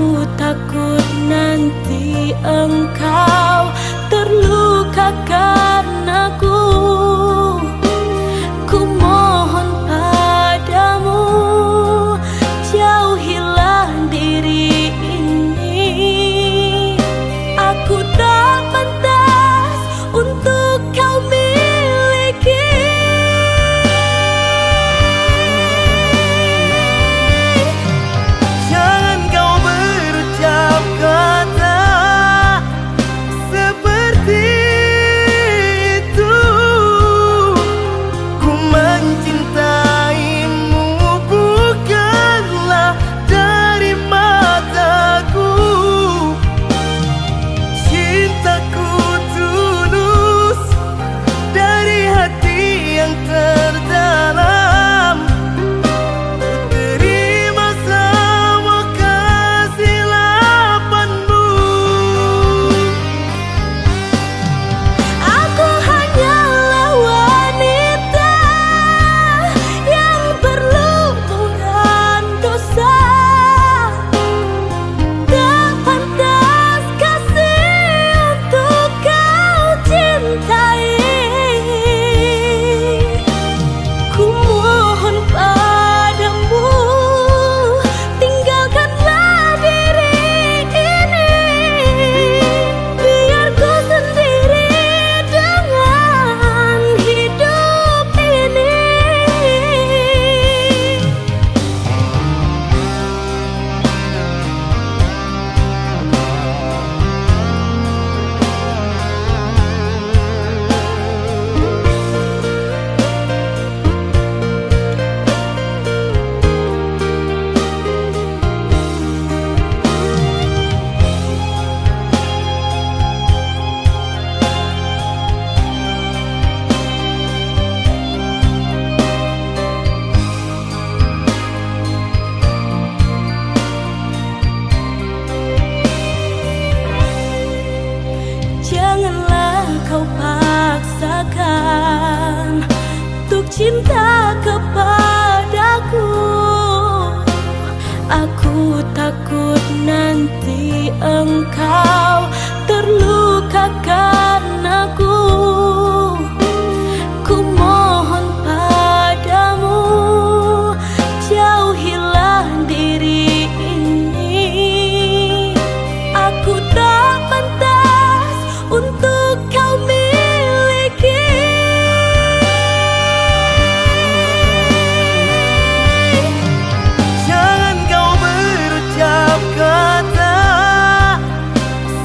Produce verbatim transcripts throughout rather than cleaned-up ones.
Ku takut nanti engkau terluka karenaku. Ku mohon padamu, jauhilah diri ini. Aku tak pantas untuk kau miliki. Jangan kau berucap kata seperti itu. Ku mencintaimu bukanlah dari mataku. Cintaku tulus dari hati yang terdalam. Ku terima semua kesilapanmu. Aku hanyalah wanita yang berlumuran dosa. Tak pantas kasih untuk kau cintai. Ku mohon padamu, tinggalkanlah diri ini. Biar ku sendiri dengan hidup ini. Janganlah kau paksakan untuk cinta kepadaku. Aku takut nanti engkau terluka karenaku. Ku mohon padamu, jauhilah diri ini. Aku tak pantas untuk kau miliki. Jangan kau berucap kata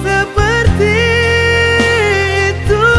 seperti itu.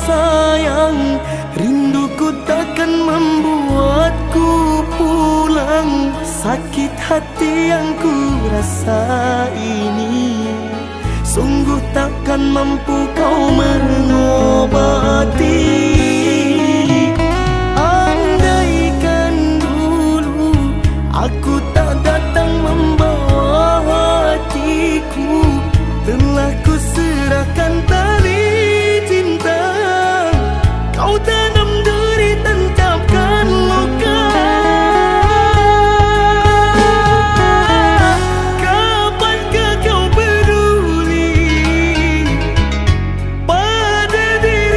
Sayang, rinduku takkan membuatku pulang. Sakit hati yang ku rasa ini, sungguh takkan mampu kau mengobati. Andaikan dulu aku tak datang membawa hatiku, telah ku serahkan tali cinta. Kau tanam duri, tancapkan luka. Kapankah kau peduli pada diri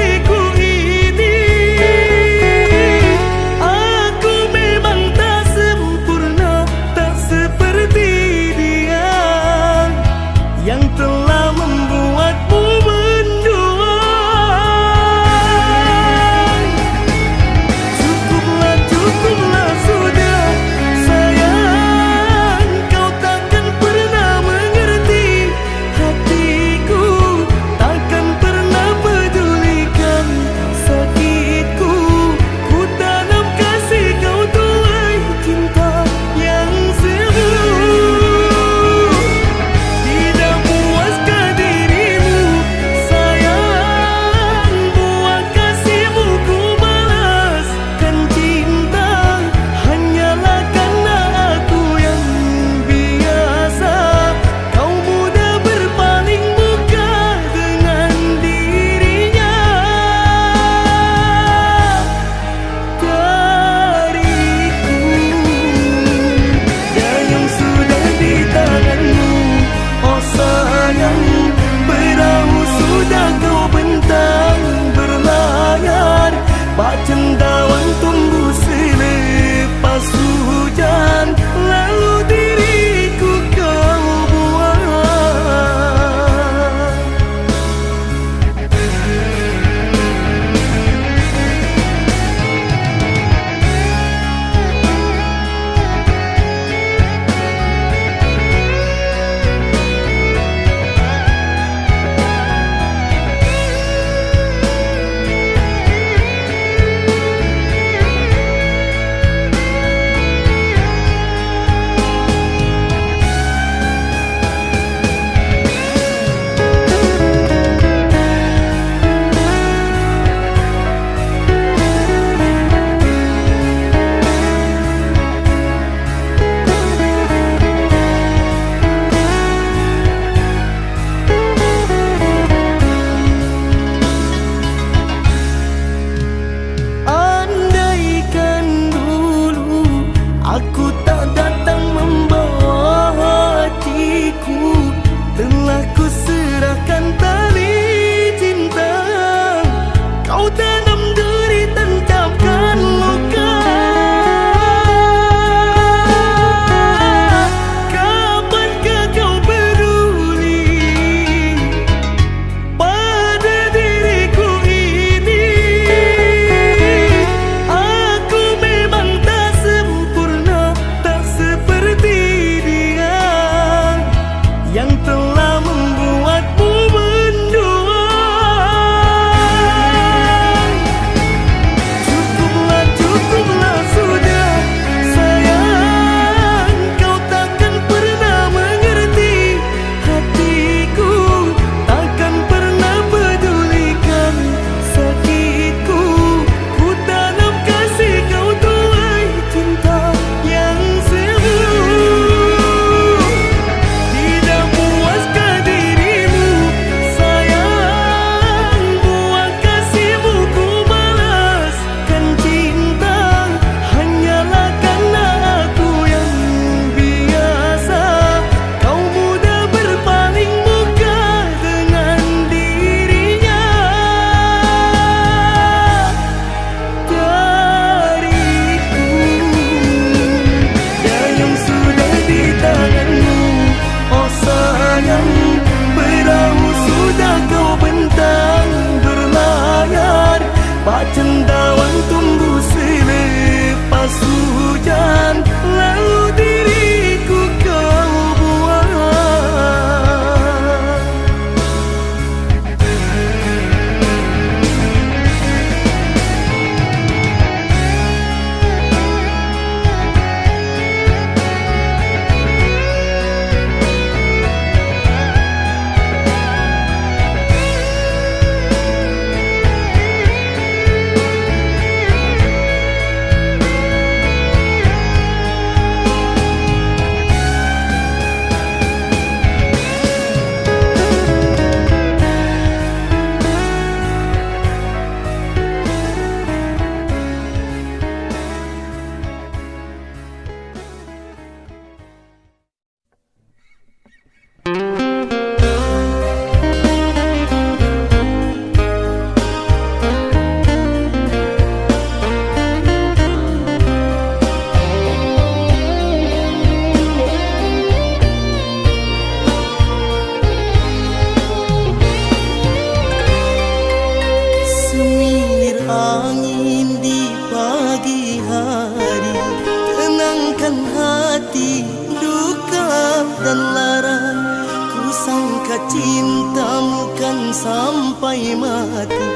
mati.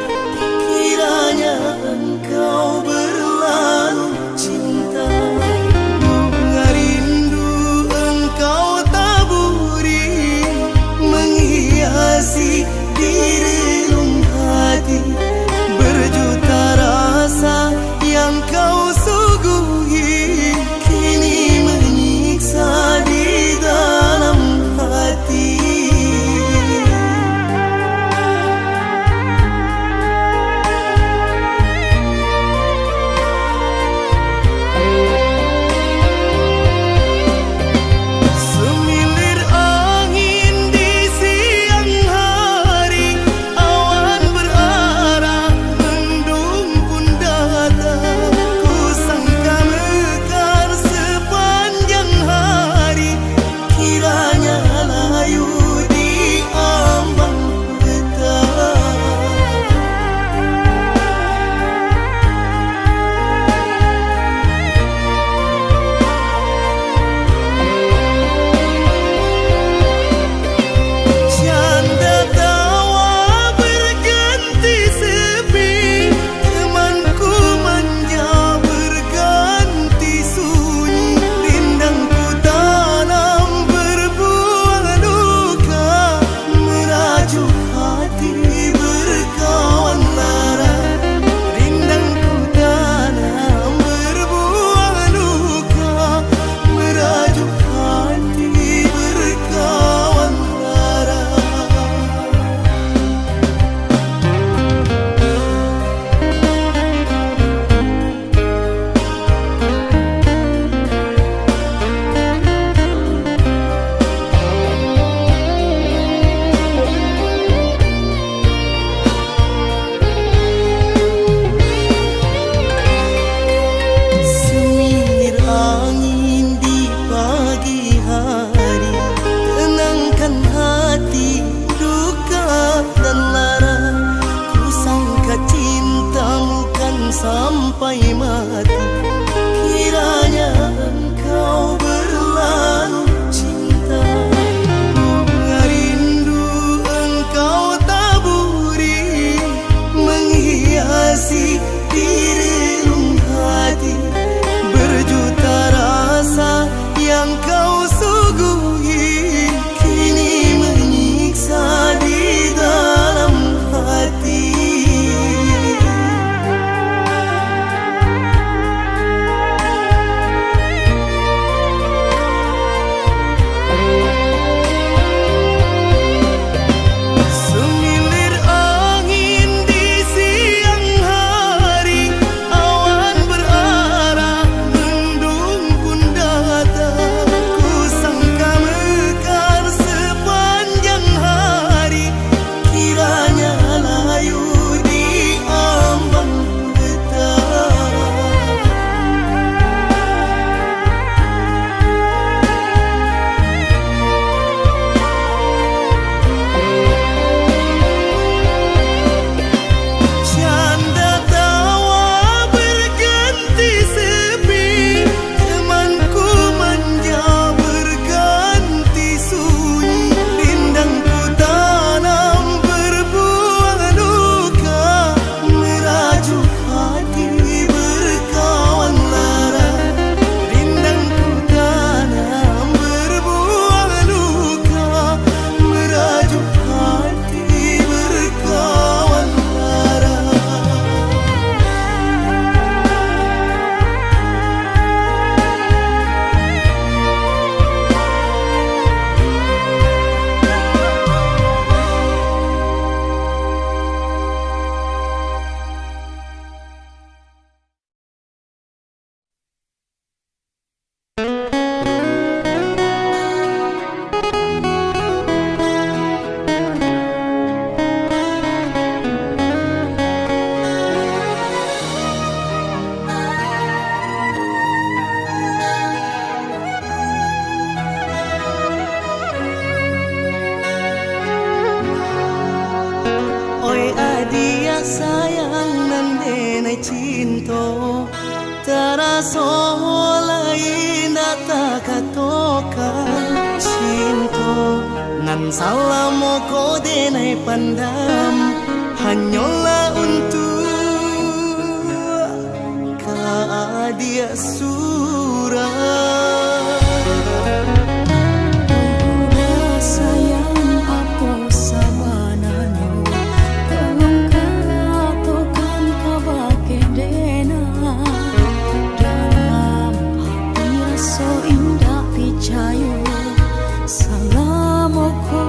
Kiranya engkau berlalu cinta, bunga rindu engkau taburi, menghiasi di relung hati. Berjuta rasa yang kau suguhi, kini menyiksa di dalam hati. Semilir angin di siang hari, awan berarah mendung pun datang. Ku sangka mekar sepanjang hari, kiranya layu di ambang petang. Canda tawa berganti sepi, temanku manja berganti sunyi. Rindangku tanam berbuah duka, merajuk hati berkawan lara. Rindangku tanam berbuah duka, merajuk hati berkawan lara. Semilir angin di pagi hari, tenangkan hati, duka dan lara. Ku sangka cintamu kan sampai mati, kiranya engkau berlalu cinta. Bunga rindu engkau taburi, menghiasi di relung hati. Berjuta rasa yang kau suguhi, kini menyiksa di dalam hati. Semilir angin di siang hari, awan berarah mendung pun datang. Ku sangka mekar sepanjang hari, kiranya layu di ambang petang. Canda tawa berganti sepi, temanku manja berganti sunyi. Rindangku tanam berbuah duka, merajuk hati berkawan lara. Rindangku tanam berbuah duka, merajuk hati berkawan lara. Oi adiak sayang nan denai cinto, taraso lai indak takatokan. Cinto nan salamo ko denai pandam, Hanyolah untuak ka adiak surang. Uda sayang, apo sabananyo? Tolong katokan kabake dena. Dalam ati raso indak picayo. Salamo ko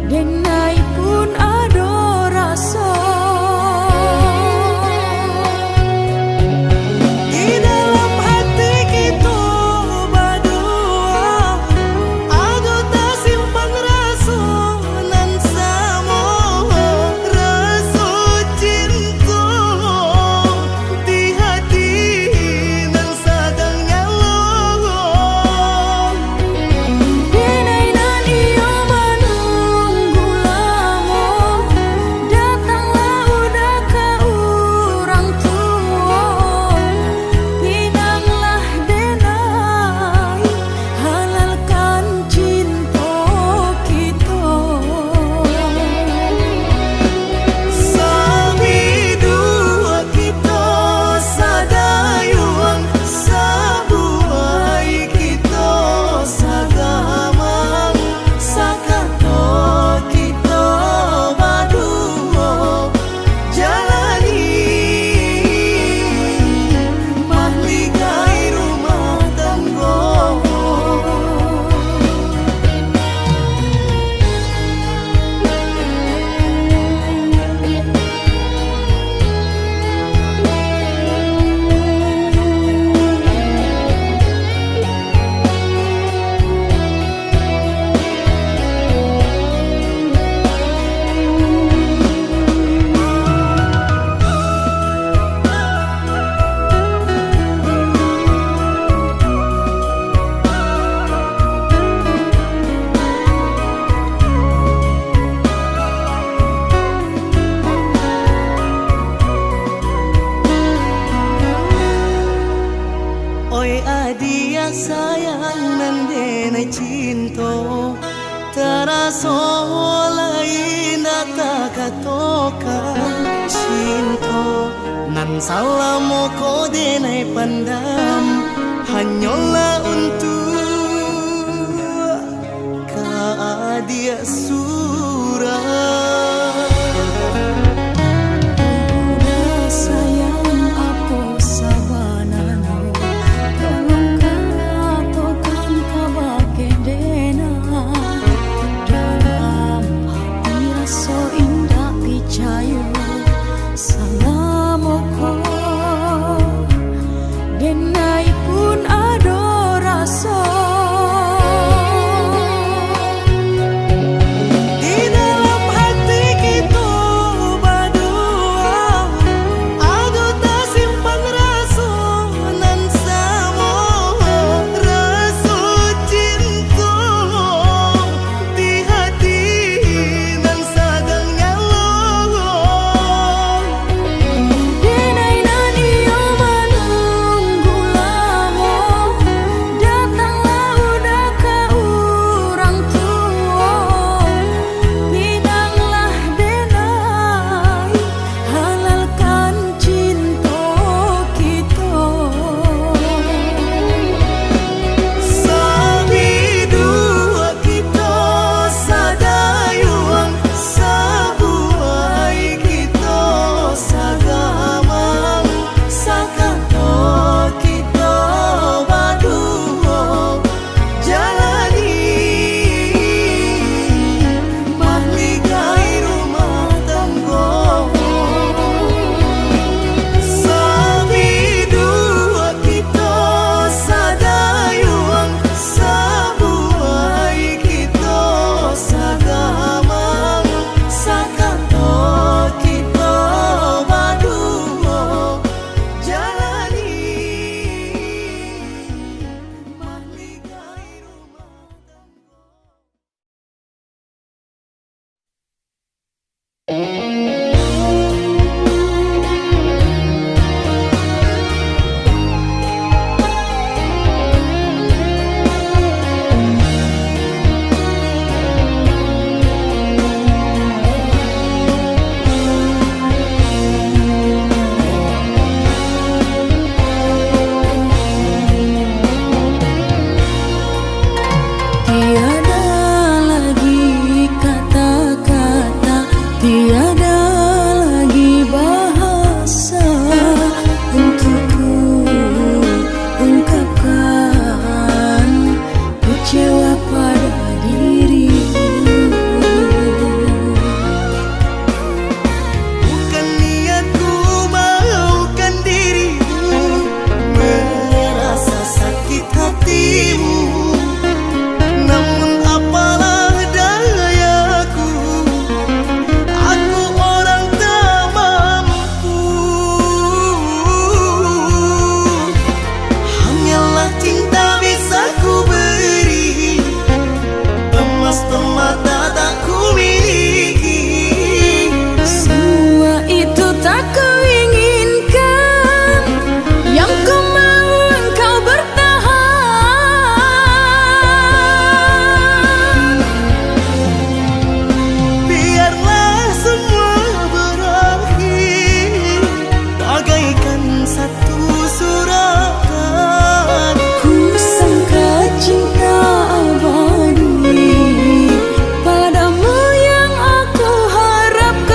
denai pun ado raso. Di dalam hati kito baduo, ado tasimpan raso nan samo, raso cinto. Di hati nan sadang nyalo. Denai nan iyo manunggu lamo, datanglah uda ka urang tuo. Pinanglah denai, halalkan cinto kito. Sabiduak kito sadayuang, sabuai kito sagamang, sakato kito baduo. Jalani mahligai rumah tanggo. Oi adiak sayang nan denai cinto, taraso lai indak takatokan. Cinto nan salamo ko denai pandam, hanyolah untuak ka adiak surang. Uda sayang, apo sabananyo? Tolong katokan kabake dena. Dalam ati raso indak picayo, salamo ko denai pun ado raso. Tak kau inginkan, yang ku mau engkau bertahan. Biarlah semua berakhir bagaikan satu suratan. Ku sangka cinta abadi padamu yang aku harapkan.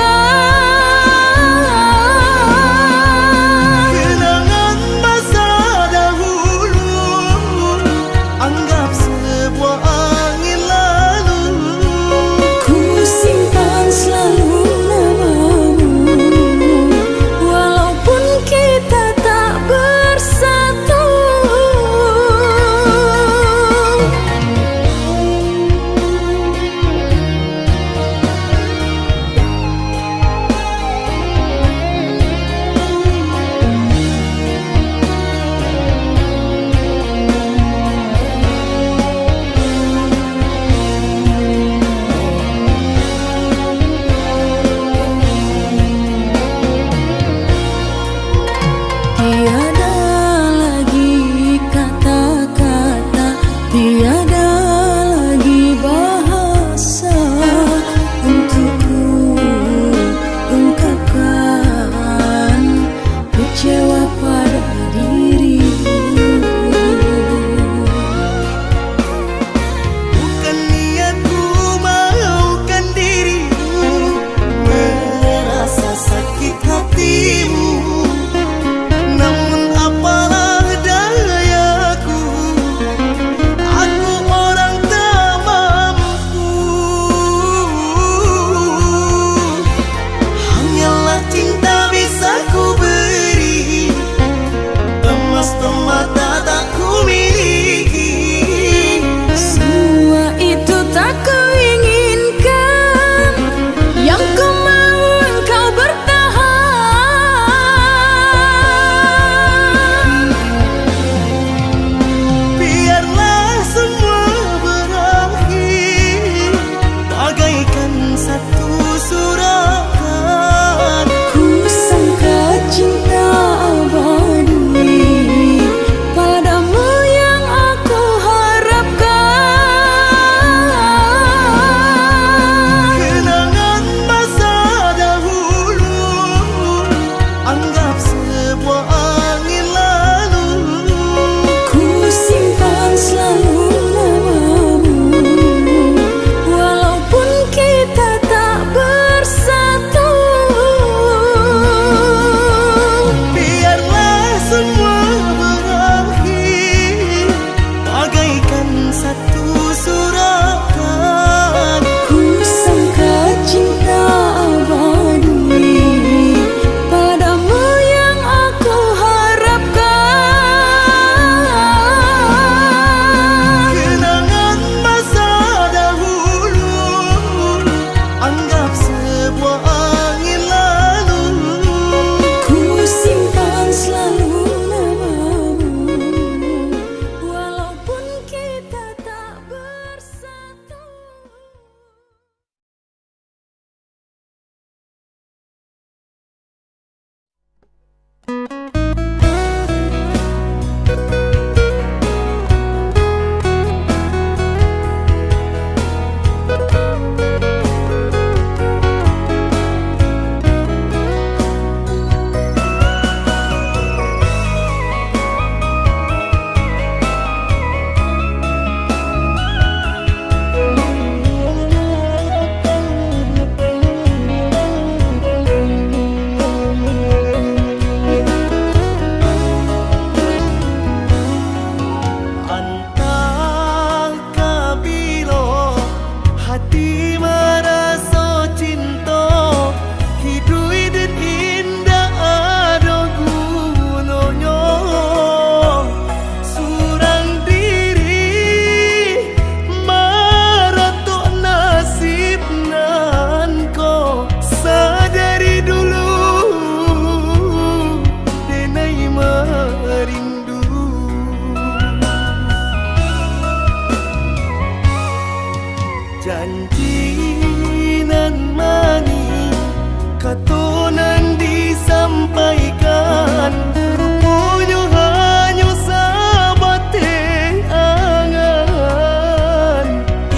sampaikan, ruponyo hanyo sabateh angan.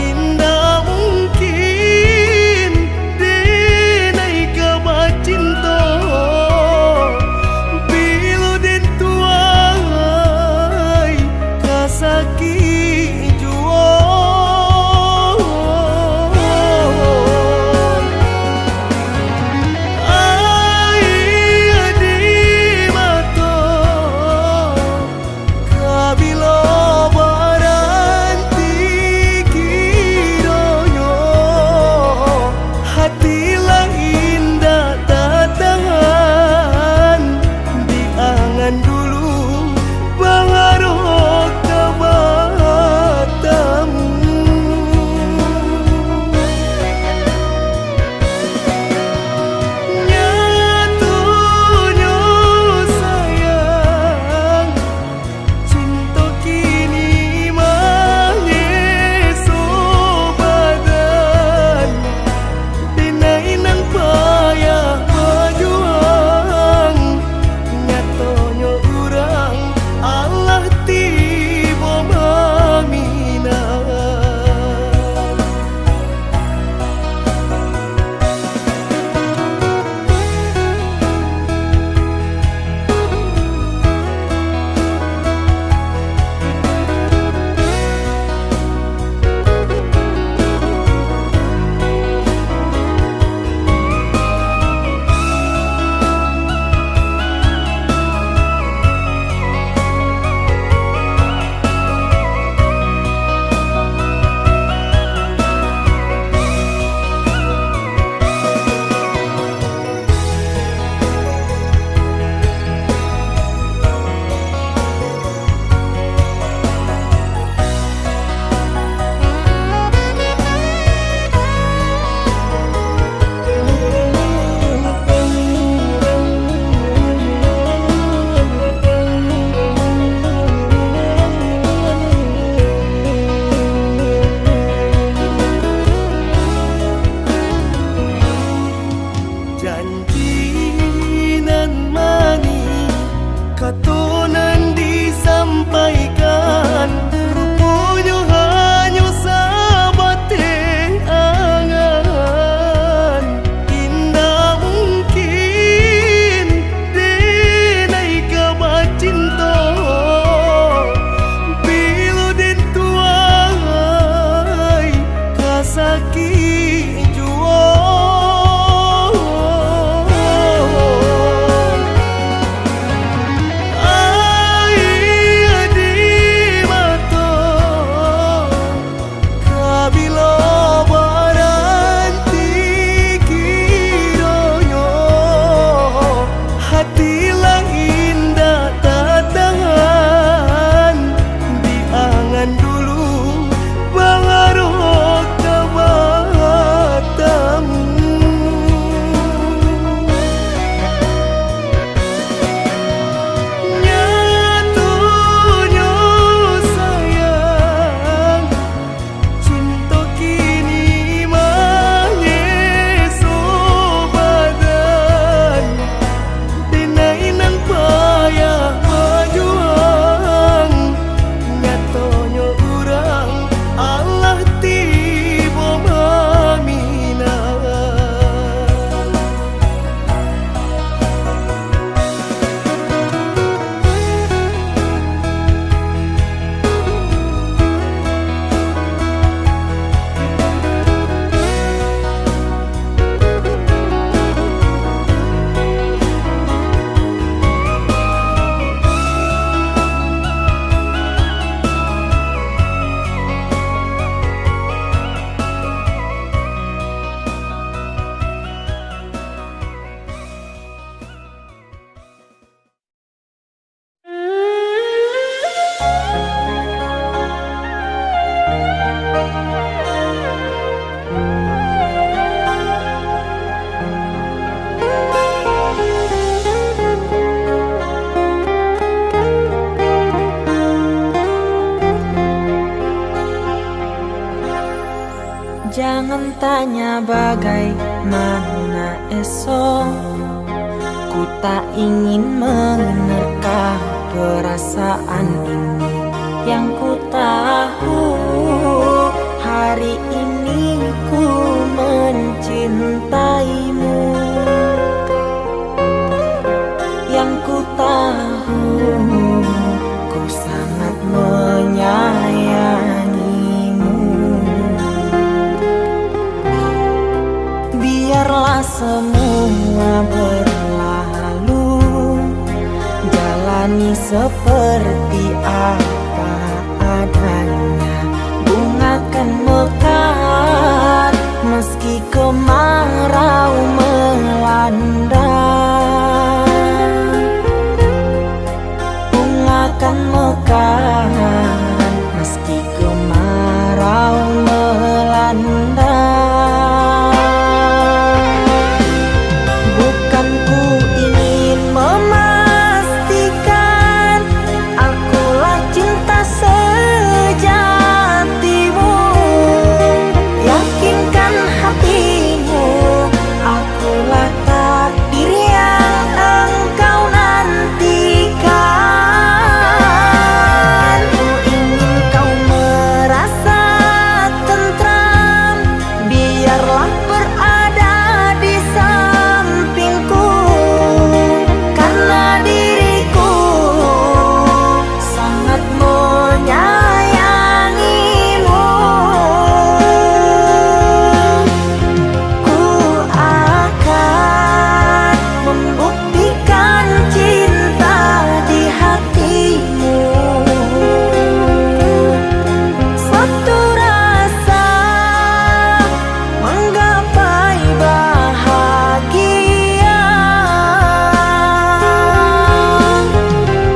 Indak mungkin denai ka bacinto, bilo den tuai ka sakik juo. Aia di mato, ka bilo baranti kironyo, hati lah indak tatahan, di angan dulu baharok ka batamu. Nyatonyo sayang, cinto kini manyeso badan. Denai nan payah bajuang, nyatonyo urang alah tibo maminang. Janji nan manih, kato nan disampaikan, ruponyo hanyo sabateh angan. Indak mungkin denai ka bacinto, bilo den tuai ka sakik juo. Aia di mato, ka bilo baranti kironyo, hati lah indak tatahan, di angan dulu baharok ka batamu. Nyatonyo sayang, cinto kini manyeso badan. Denai nan payah bajuang, nyatonyo urang alah tibo maminang. Jangan tanya bagaimana esok, Ku tak ingin menerka perasaan ini. Yang ku tahu, hari ini ku mencintaimu. Yang ku tahu, ku sangat menyayangimu. Biarlah semua berlalu, jalani seperti apa adanya. Bunga kan mekar meski kemarau melanda. Bunga kan mekar meski kemarau melanda. Bukan ku ingin memastikan akulah cinta sejatimu. Yakinkan hatimu, akulah takdir yang engkau nantikan. Ku ingin kau merasa tentram, biarlah berada di sampingku, karena diriku sangat menyayangimu. Ku akan membuktikan cinta di hatimu. Satu rasa manggapai bahagia.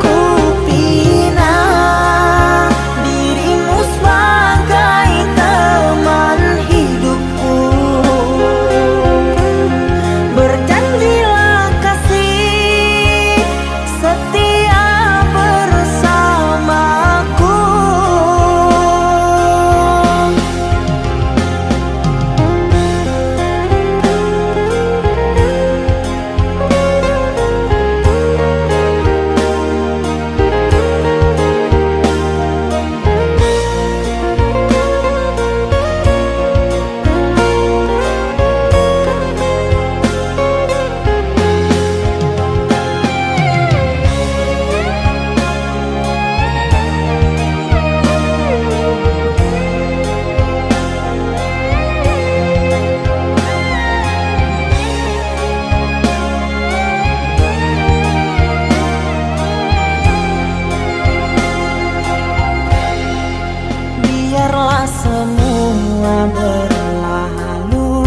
Ku pinang dirimu sebagai teman hidupku. Berjanjilah kasih setia bersamaku. Biarlah semua berlalu,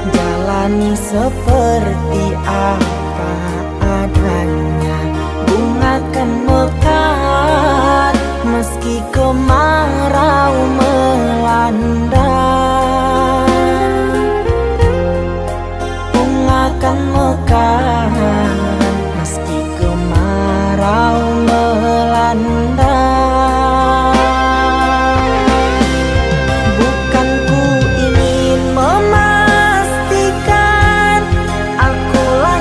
jalani seperti apa adanya. Bunga kan mekar meski kemarau melanda. Bunga kan mekar meski kemarau melanda. Bukan ku ingin memastikan akulah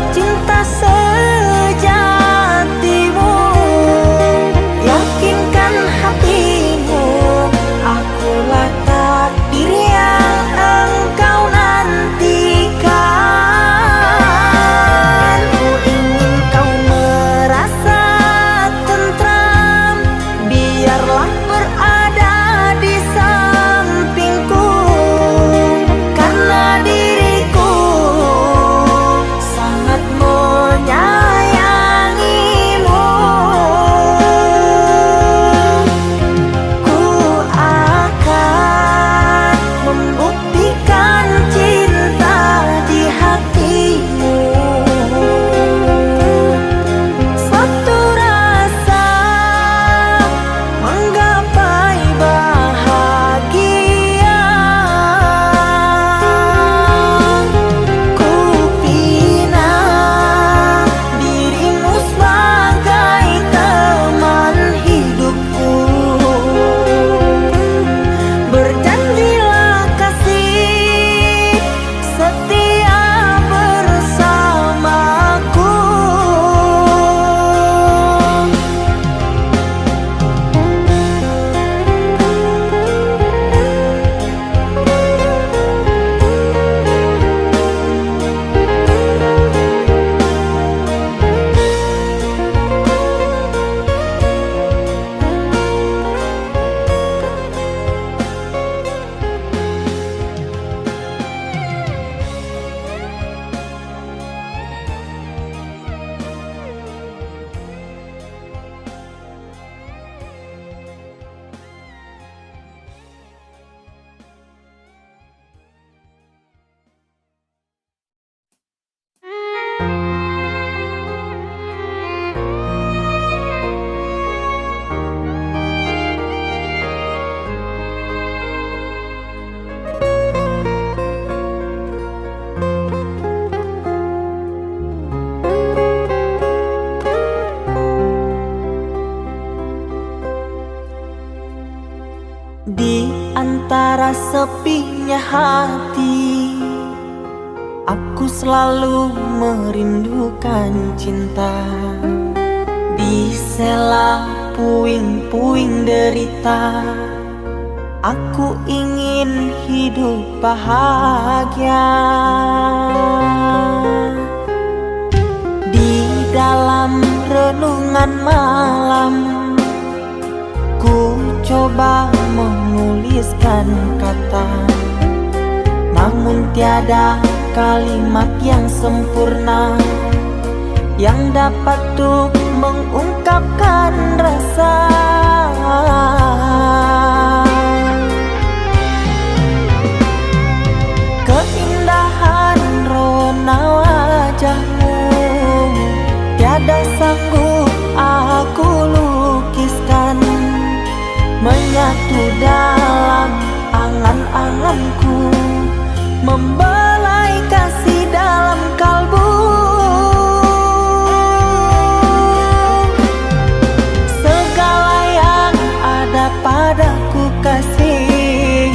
Di antara sepinya hati, aku selalu merindukan cinta. Di sela puing-puing derita, aku ingin hidup bahagia. Di dalam renungan malam, ku coba menuliskan kata, namun tiada kalimat yang sempurna yang dapat tuk mengungkapkan rasa. Keindahan rona wajahmu tiada sanggup aku lukiskan, menyatu dalam angan-anganku, membelai kasih dalam kalbu. Segala yang ada padaku kasih,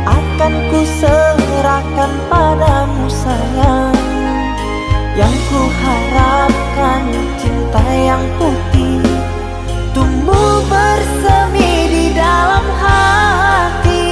akan ku serahkan padamu sayang. Yang ku harapkan cinta yang putih tumbuh bersemi di dalam hati.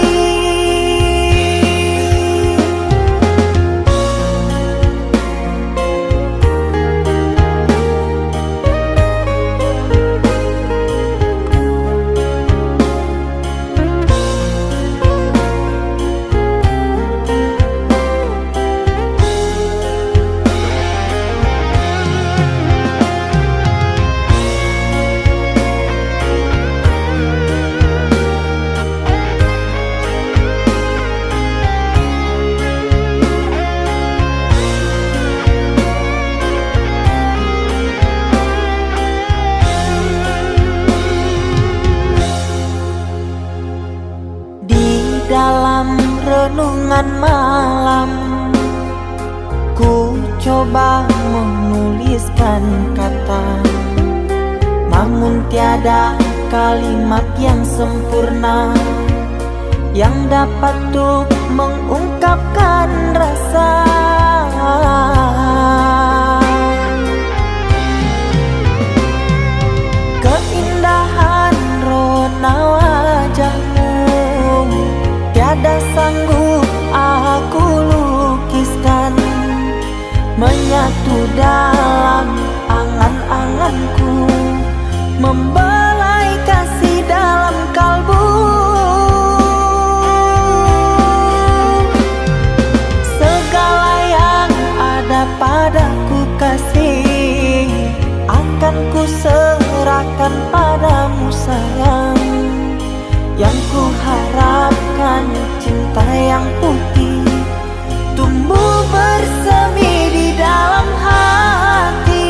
Di dalam renungan malam, ku coba menuliskan kata, namun tiada kalimat yang sempurna yang dapat tuk mengungkapkan rasa. Keindahan rona wajahmu tiada sanggup aku lukiskan, menyatu dalam angan-anganku, membelai kasih dalam kalbu. Segala yang ada padaku kasih, akan ku serahkan padamu sayang. Yang ku harapkan cinta yang putih tumbuh bersemi di dalam hati.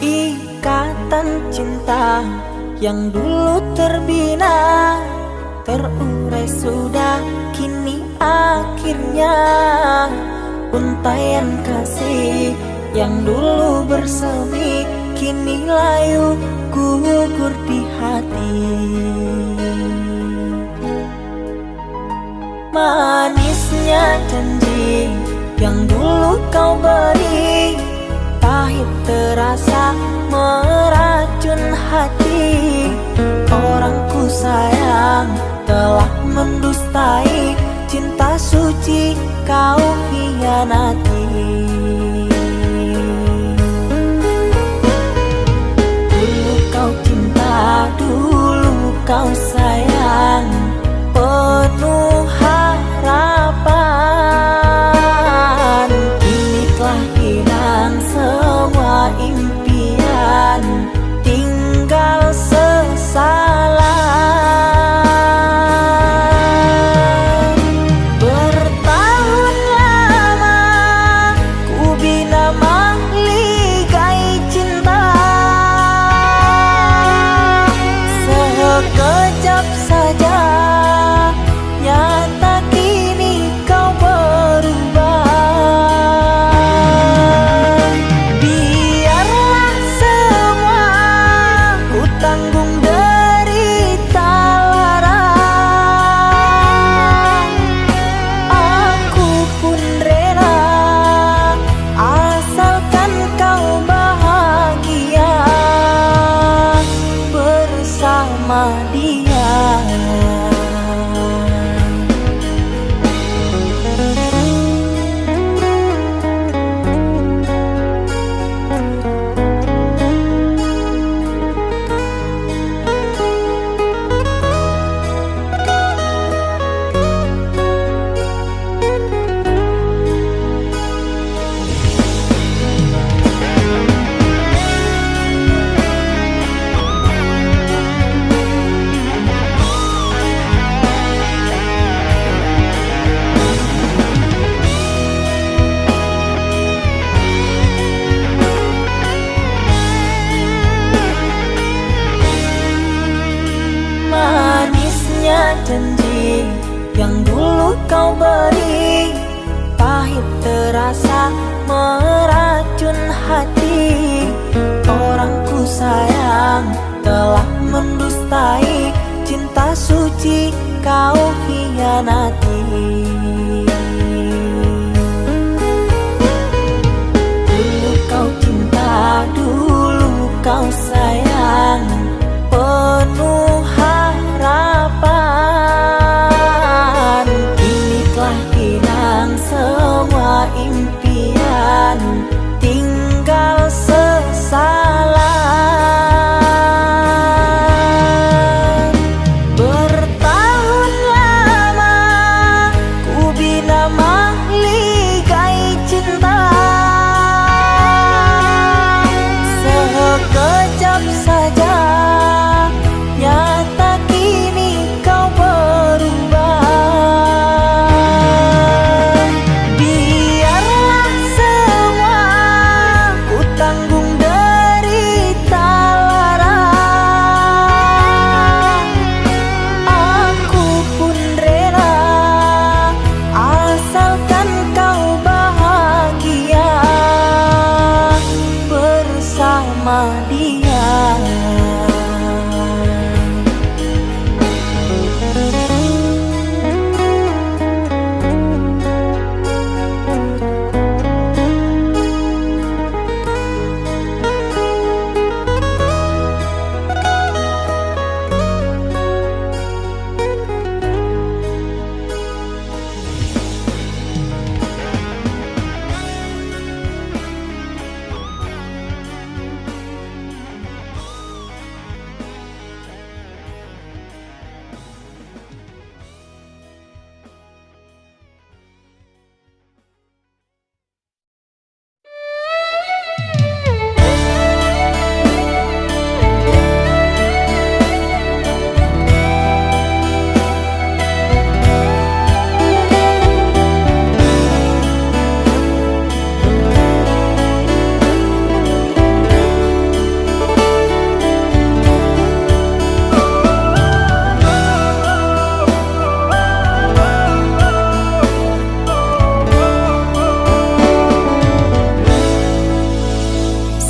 Ikatan cinta yang dulu terbina, terurai sudah kini akhirnya. Untaian kasih yang dulu bersemi, kini layu gugur di hati. Manisnya janji yang dulu kau beri, pahit Terasa meracun hati, orang ku sayang telah mendustai cinta suci kau hianati. Dulu kau cinta, dulu kau sayang, penuh harapan. Kini telah hilang semua impian, tinggal sesalan. Bertahun lama ku bina mahligai cinta, sekejap saja nyata kini kau berubah. Biarlah semua ku tanggung derita lara, aku pun rela, asalkan kau bahagia bersama dia. Manisnya janji yang dulu kau beri, pahit terasa meracun hati. Orang ku sayang telah mendustai cinta suci kau hianati. Dulu kau cinta, dulu kau sayang, penuh harapan. Kini telah hilang semua impian, tinggal sesalan. Bertahun lama ku bina mahligai cinta, sekejap saja nyata kini kau berubah. Biarlah semua ku tanggung derita lara, aku pun rela, asalkan kau bahagia bersama dia.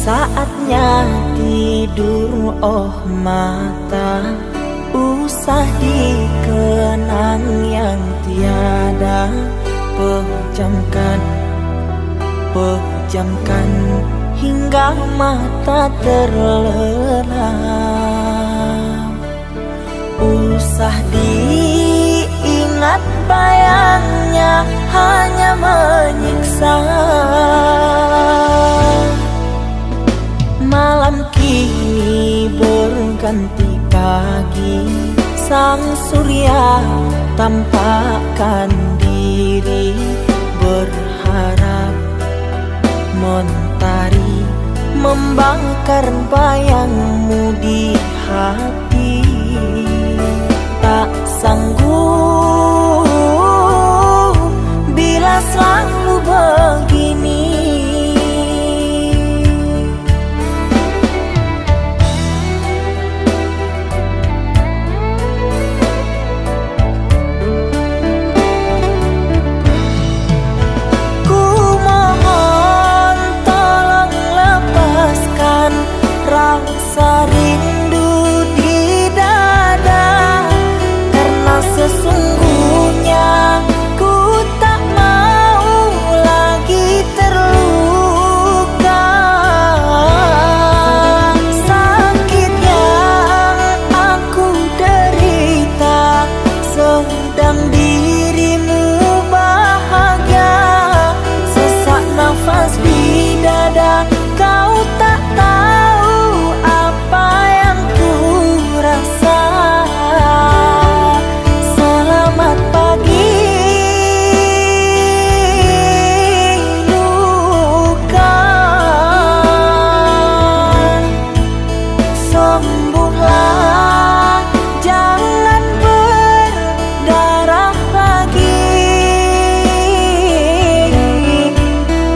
Saatnya tidur, oh mata, usah dikenang yang tiada. Pejamkan, pejamkan Hingga mata terlelap. Usah diingat bayangnya, hanya menyiksa. Malam kini berganti pagi, sang surya tampakkan diri, berharap mentari membakar bayangmu di hati. Tak sanggup bila selalu begini. Ku mohon tolong lepaskan rasa rindu di dada, karena sesungguhnya ku tak mau lagi terluka. Sakit yang aku derita, sedang dirimu bahagia. Sesak nafas di dada, kau tak tahu apa yang ku rasa. Selamat pagi, luka. Sembuhlah, jangan berdarah lagi.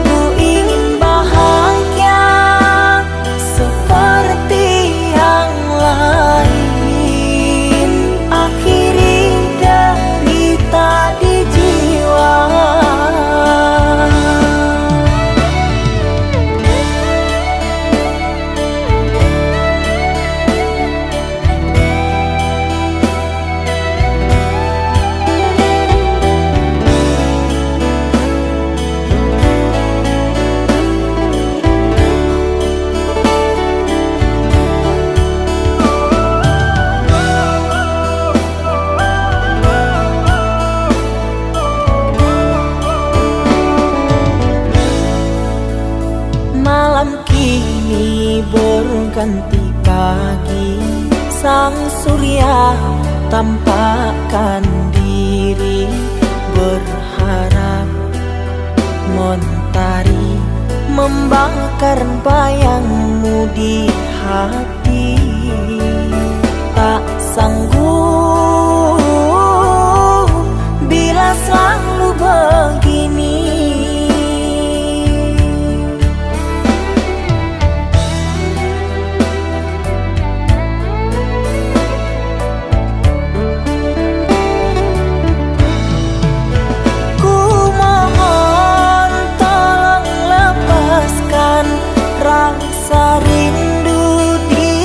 Ku ingin bahagia seperti yang lain. Akhiri derita di jiwa. Malam kini berganti pagi, sang surya tampakkan diri, berharap mentari membakar bayangmu di hati. Tak sanggup bila selalu begini. Ku mohon tolong lepaskan rasa rindu di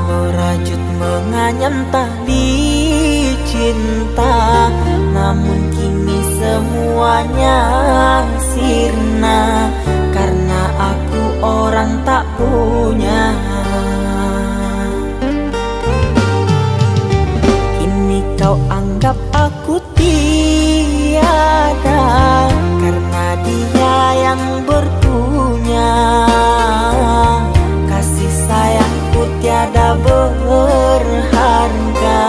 Berajut menganyam tali cinta, namun kini semuanya sirna, karena aku orang tak punya. Kini kau anggap aku tiada, karena dia yang berpunya. Kasih sayangku tiada berharga,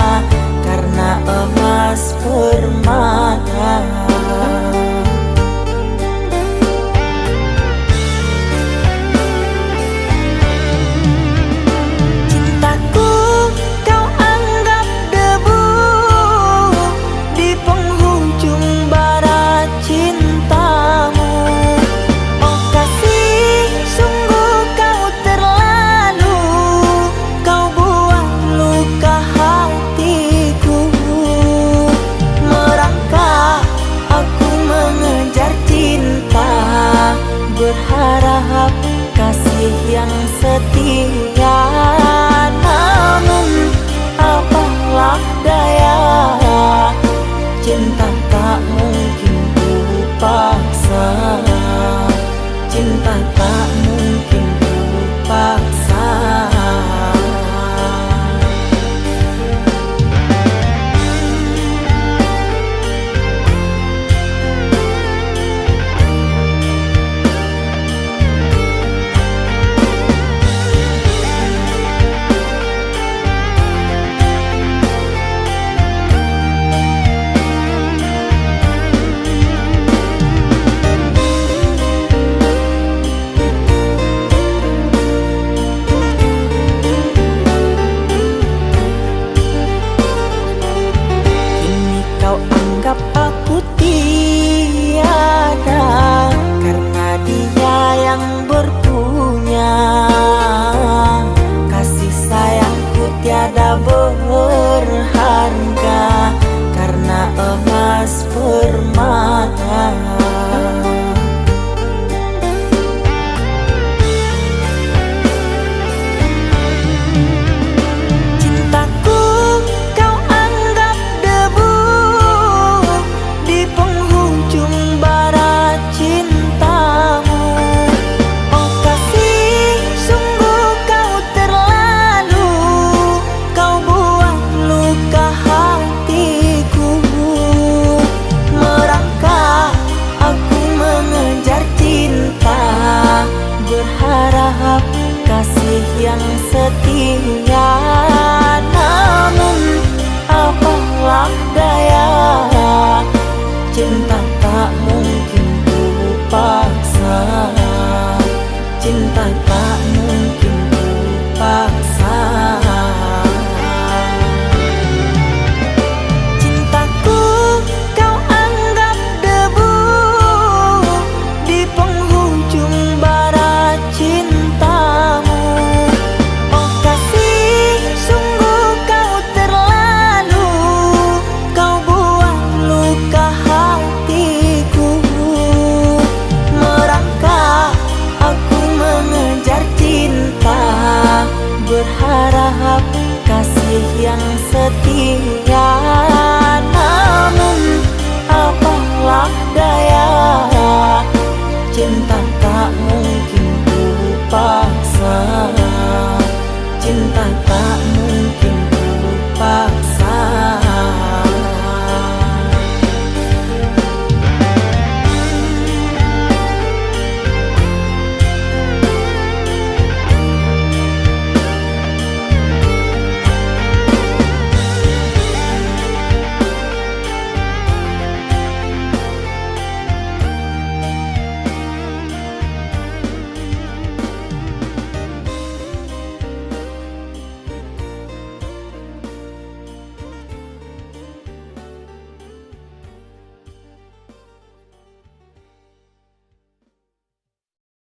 karena emas permata. Cintaku kau anggap debu di penghujung bara cintamu. Oh kasih, sungguh kau terlalu, kau buat luka hatiku. Merangkak aku mengejar cinta, berharap kasih yang setia. Namun apalah daya, cinta tak mungkin ku paksa. Cinta tak mungkin ku paksa. Kini kau anggap aku tiada, karena dia yang berpunya. Kasih sayangku tiada berharga, karena emas permata.